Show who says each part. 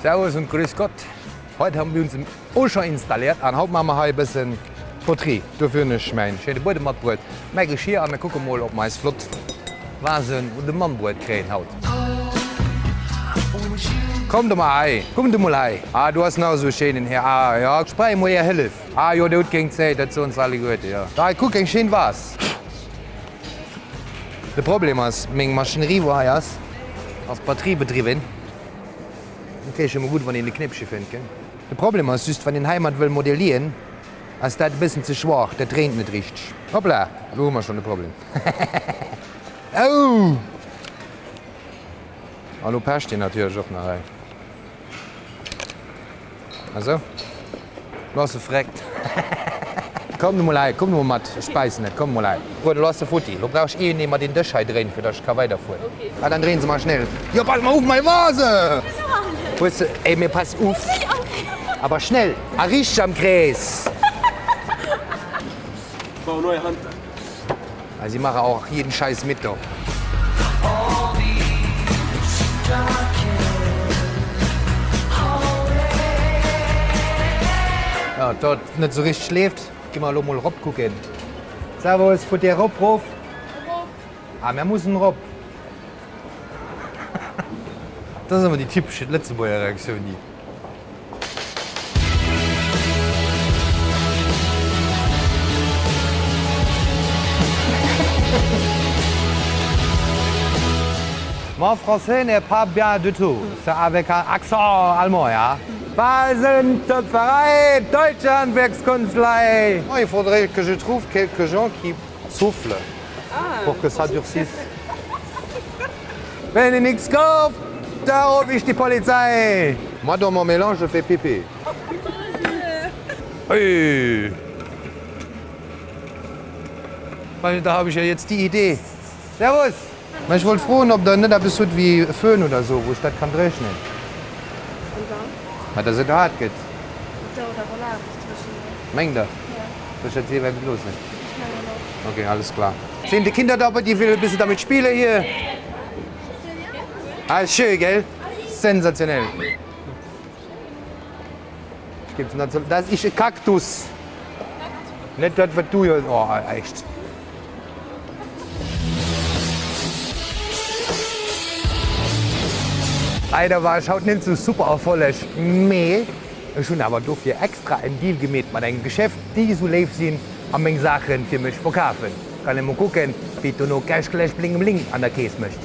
Speaker 1: Servus und Grüß Gott. Heute haben wir uns im Auchan installiert an haut maache mer hei e bëssen Poterie. Dofir hunn ech mäin schéine Buedem matbruet, mäi Geschir a mir kucke mol ob mer eis flott Vasen un de Mann bruet kréien haut. Komm du mal hei, komm du mol hei. Ah du has nach esou e schéinen Här. Ah jo, ech brauch emol är Hëllef. Ah jo, dir hutt keng Zäit, dat soen se alleguerte, jo. Hei kuck, eng schéin Vas. De Problem ass, meng Maschinerie wou hei ass, ass batteriebedriwwen. Dat wier scho mol gutt, wann een e Knéppche fënnt, gell? De Problem ass just, wann een heimat wëll modellieren, ass dat e bëssen ze schwaach, dat dréint net richteg. Hoppla, elo hu mer schonn e Problem. Au! A lo pecht deen natierlech och nach, hei. Esou, lo ass e vreckt. Komm du mol hei, komm du mol mat, ech bäissen net, komm mol hei. Gutt, elo ass se futti. Lo brauch ech een, dee mer deen Dësch hei dréint, fir datt ech ka weiderfueren. Ah, dann dréin se mar schnell. Jo, pass mal auf, mei Vase! Hues de, ey, mir pass uff. Aber schnell a richteg am Krees.
Speaker 2: Brauch neue Handwerker.
Speaker 1: Ah, sie machen auch jeden Scheiß mit do. Ja, dat net sou richteg leeft, gi mer elo mol rop kucken. Servus, fuert dir rop, rof?
Speaker 3: Rof.
Speaker 1: Ah, mär mussen rop. Dat ass ëmmer déi typesch Lëtzebuerger Reaktioun, déi. Mon français n'est pas bien du tout, c'est avec un accent allemand, ja. Basen, Töpferei, deutsche Handwerkskunst-Lei. Il faudrait que je trouve quelques gens qui soufflent pour que ça durcisse. Wenn ihr nix kauft, da ruf ich die Polizei. Moi dans mon mélange je fais pipi. Ui. Da habe ich ja jetzt die Idee. Servus! Ma ech wollt froen ob der net eppes hutt wéi e Föhn oder sou wou ech dat kann dréchnen.
Speaker 3: An dann?
Speaker 1: Ma dass et haart gëtt.
Speaker 3: Et dauert awer laang bis dréchen ass.
Speaker 1: Mengt der?
Speaker 3: Ja.
Speaker 1: Soll ech dat siwe loossen?
Speaker 3: Ech mengen och.
Speaker 1: Ok, alles klar. Sind die Kinder dabei, die will e bisschen damit spielen hier? Ah, ist schön, gell? Sensationell. Ich gebe es Das ist ein Kaktus. Nicht das, was du hier. Oh, echt. Leider war ech haut net sou super Erfolleg, mee ech hunn awer dofir extra en Deal gemeet mat engem Geschäft, déi sou léif sinn a meng Saachen fir mech verkafen. Kann ee mol kucken, wéi et dono Cash Clash Bling Bling an der Kees mécht.